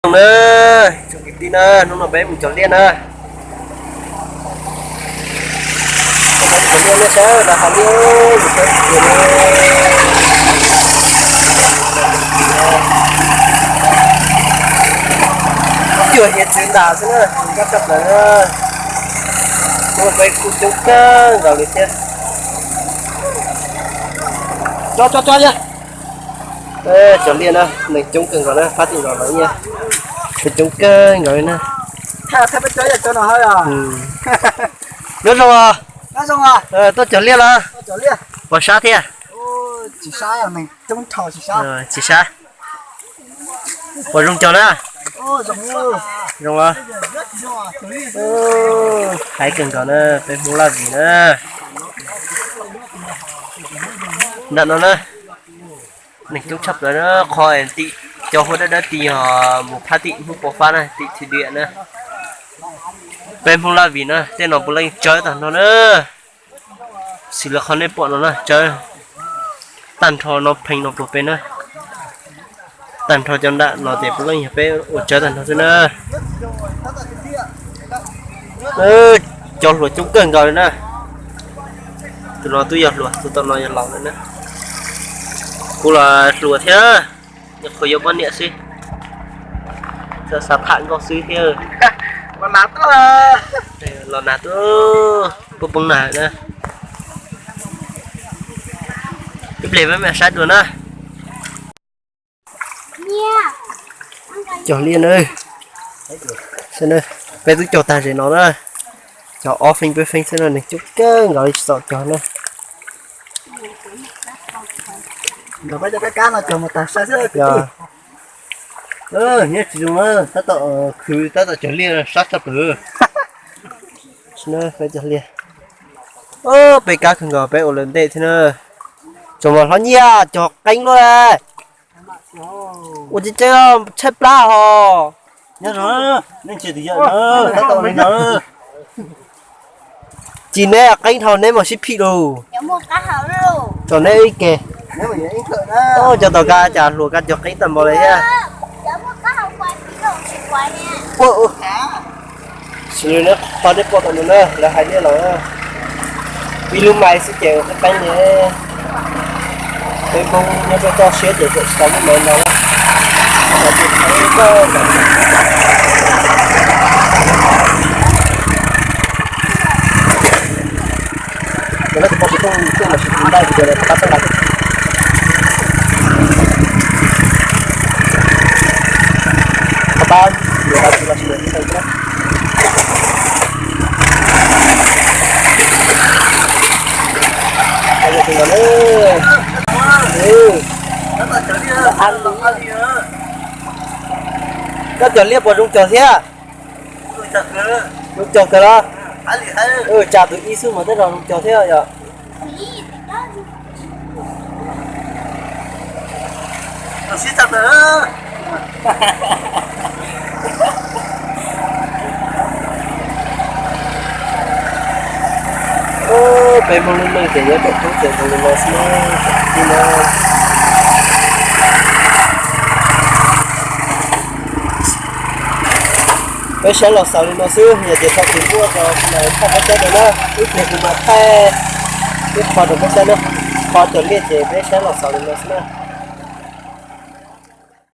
Na, tsoom kwv tij na, hnub no peb mus cog liaj na. Cog liaj na, sawv daws hais liaj mus cog liaj na. Cuag hiav txwv ntas xwb na, nkauj tshaj plaws na. Hnub no peb kuj coob kawg nkaus li thiab. Cog liaj na, neeg coob kawg nkaus na, phab tim no los yeej coob kawg nkaus li na. Nyob zoo, tuaj cog liaj los? Pos sab thiab? Tsis sab. Pos zoo cog na? Zoo, hais kawg nkaus na, peb Hmoob Laj Vim na. Nram no na, neeg coob tshaj plaws na, qhov tim cov huab dawb dawb ti ho mus phab tim Hmoob Pov Fab na, tim Thwj Diam na. Peb Hmoob Laj Vim na, tej no puav leej tsawb tag nrho na. Xws li qhov nej pom no na, tsawb tag nrho no, pheej no puag pem na. Tag nrho cov nram no ces puav leej yog peb ua tsawb tag nrho xwb na. Cov hluas coob kawg nkaus li na. Tus no twb yog hluas, tus tom no yog laus lawm na. Kuv los hluas thiab, nyuam qhuav yuav poj niam xwb. Xav tham nkauj xwb thiab. Los nag tuaj, poob poob nag na. Ib pliag peb mam saib dua na. Cog liaj na. Peb twb cog tag zem no na. Cog ob feeb peb feeb xwb na, neeg coob kawg nkaus li tsis txaus cog na. Nyob tsis zoo, tab tom khwv tab tom cog liaj sab tshaj plaws. Peb cog liaj, peb kab kawg nkaus, peb ua lawv ntej thiab na. Tsoom mos hlob Nyiaj cog qeeb luaj. Ua tseeb tseeb tshaib plab ho. Tsis, neb qeeb dhau neb mam sib phim lauj. Tsom neb ib ke. Cov tom ka cas hluas ka cog qeeb tag npaum li thiab. Xws li qhov nej pom tom no na, lawv hais nej los ib lub mais xwb ces ua qeeb qeeb li. Peb Hmoob nyob rau toj siab ces tseem tsis tau lub mais no na. Koj cog liaj puas zoo cog thiab? Zoo cog kawg los? Tsam tus ib xwb mas tej zaum zoo cog thiab yom. Peb Hmoob lub neej ces nyob rau peb ces zoo li no xwb na. Peb saib los xaus li no xwb, yog tias tau tus muaj los thaj peb saib rau na, ib pliag kuv mam thaij ib qho rau peb saib na. Qhov cog liaj ces peb saib los xaus li no xwb na.